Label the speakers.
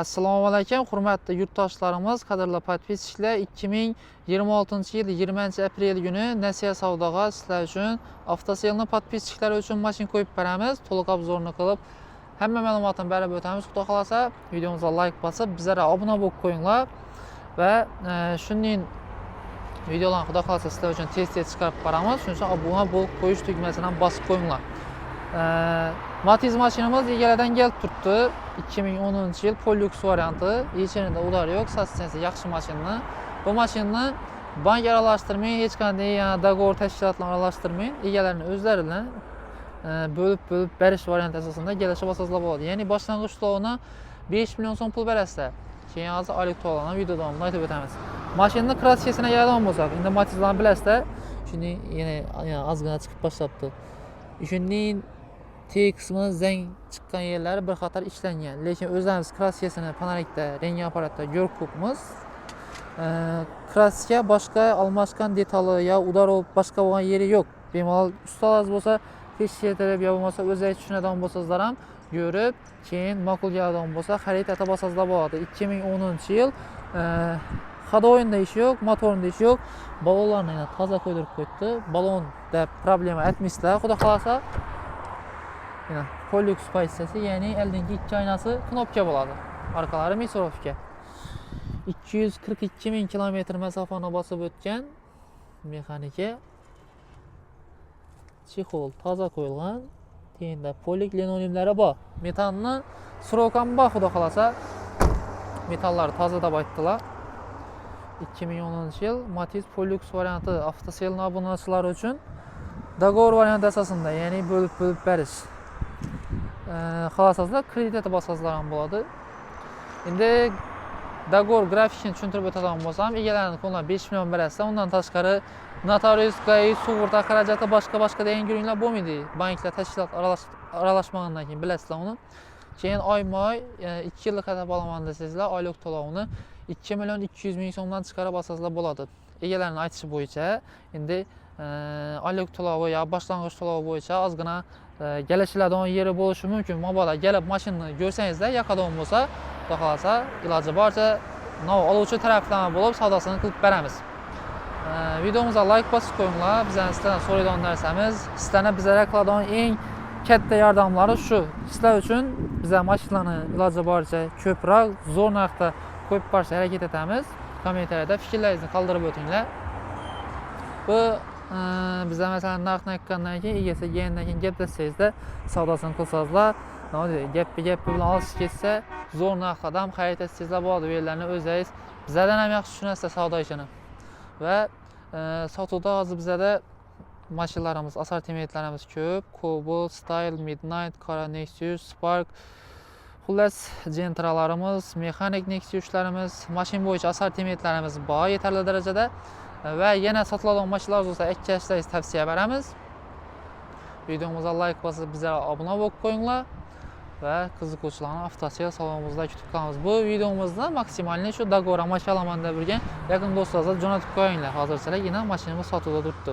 Speaker 1: Assalomu alaykum, hurmatli yurtdoshlarimiz, qadrli подписчик lar. 2026-yil 20-aprel kuni nasiya savdoga sizlar uchun Avtoselni подписчик lari uchun mashina qo'yib beramiz. To'liq обзор ni qilib, hamma ma'lumotini berib o'tamiz. Xudo xohlasa, videomizga like bosib, bizlarga obuna bo'lib qo'yinglar va shunday videolarni, xudo xohlasa, sizlar uchun tez-tez chiqarib boramiz. Shuning uchun obuna bo'lib qo'yish tugmasini ham bosib qo'yinglar. Matiz mashinamiz egalardan kelib turibdi. 2010 yil Pollux varianti. Hech yerida удар yo'q, состояние si yaxshi mashinani. Bu mashinani bank aralashtirmay, hech qanday yana договор tashkilotlarni aralashtirmay, egalarini o'zlari bilan bo'lib-bo'lib berish varianti asosida kelishib olsangizlar bo'ladi. Ya'ni boshlang'ich to'lovini 5 million so'm pul berasizlar. Keyin hozir oylik to'lovini video davomida aytib o'tamiz. Mashinani краска sina keladigan bo'lsak, endi Matizlarni bilasizlar, shuni yana ozgina chiqib boshlabdi. Shundan T qismini zang chiqqan yerlari bir qator ishlangan. Lekin o'zimiz краска sini фонарик da, rentgen apparatda ko'rib qo'yibmiz. Краска boshqa almashgan detali yo удар bo'lib boshqa bo'lgan yeri yo'q. Bemalol ustalaringiz bo'lsa tekshirtirib yo bo'lmasa o'zingiz tushunadigan bo'lsangizlar ham ko'rib, keyin ma'qul keladigan bo'lsa xarid etib olsangizlar bo'ladi. 2010-yil, ходовой inda ish yo'q, motorida ish yo'q. Balonlarni yana toza qo'ydirib qo'yibdi. Balonda problema aytmaysizlar, xudo xohlasa. Yana Pollux pozitsiyasi, ya'ni oldingi ikki oynasi knopka bo'ladi. Orqalari микрофика. 242 ming kilometr masofani bosib o'tgan, mexanika, чехол toza qo'yilgan. Keyinda полик linoleumlari bor. Metanni срок ham bor, xudo xohlasa. Metallari toza deb aytdilar. 2010 yil Matiz Pollux varianti Avtoselni obunachilari uchun договор varianti asosida, ya'ni bo'lib-bo'lib berish. Xohlasangizlar kredit etib olsangizlar ham bo'ladi. Endi договор grafikini tushuntirib o'tadigan bo'lsam, egalarini qo'lidan 5 million berasizlar. Undan tashqari notarius, ГАИ, sug'urta xarajati, boshqa boshqa degan gurunglar bo'lmaydi. Banklar, tashkilot aralashmagandan keyin bilasizlar uni. Keyin oyma-oy 2 yillik qadab olaman desangizlar, oylik to'lovini 2 million 200 ming so'mdan chiqarib olsangizlar bo'ladi. Egalarini aytishi bo'yicha endi oylik to'lovi yo boshlang'ich to'lovi bo'yicha ozgina kelishiladigan yeri bo'lishi mumkin. Mabodo kelib mashinani ko'rsangizlar, yoqadigan bo'lsa, xudo xohlasa, iloji boricha nov oluvchi taraflama bo'lib savdosini qilib beramiz. Videomizga like bosib qo'yinglar. Bizani sizlardan so'raydigan narsamiz, sizlarni bizlarga qiladigan eng katta yordamlari shu. Sizlar uchun biza mashinalarni iloji boricha ko'proq zo'r narxda qo'yib borishga harakat etamiz. Kommentariyada fikrlaringizni qoldirib o'tinglar. Bu biza masalan narxni aytgandan keyin egasi kelgandan keyin gaplashsangizda savdosini qilsangizlar, nima deydi, gapga gap bilan olish ketsa, zo'r narxlarda ham xarid etsangizlar bo'ladi. Bu yerlarni o'zingiz bizlardan ham yaxshi tushunasizlar savdo ishini. Va sotuvda hozir bizada mashinalarimiz, assortimentlarimiz ko'p. Cobalt, Style, Midnight, qora Nexus, Spark, xullas Gentralarimiz, mexanik Nexuslarimiz, mashina bo'yicha assortimentlarimiz bor yetarli darajada va yana sotiladigan mashinalar bo'lsa aytgashlaringizni tavsiya beramiz. Videomizga like bosib, bizlarga obuna bo'lib qo'yinglar va qiziquvchilarni Avtosel salonimizda kutib qolamiz. Bu videomizni максимальный shu договор mashina olaman deb yurgan yaqin do'stlaringizga jo'natib qo'yinglar. Hozirchaligina mashinamiz sotuvda turibdi.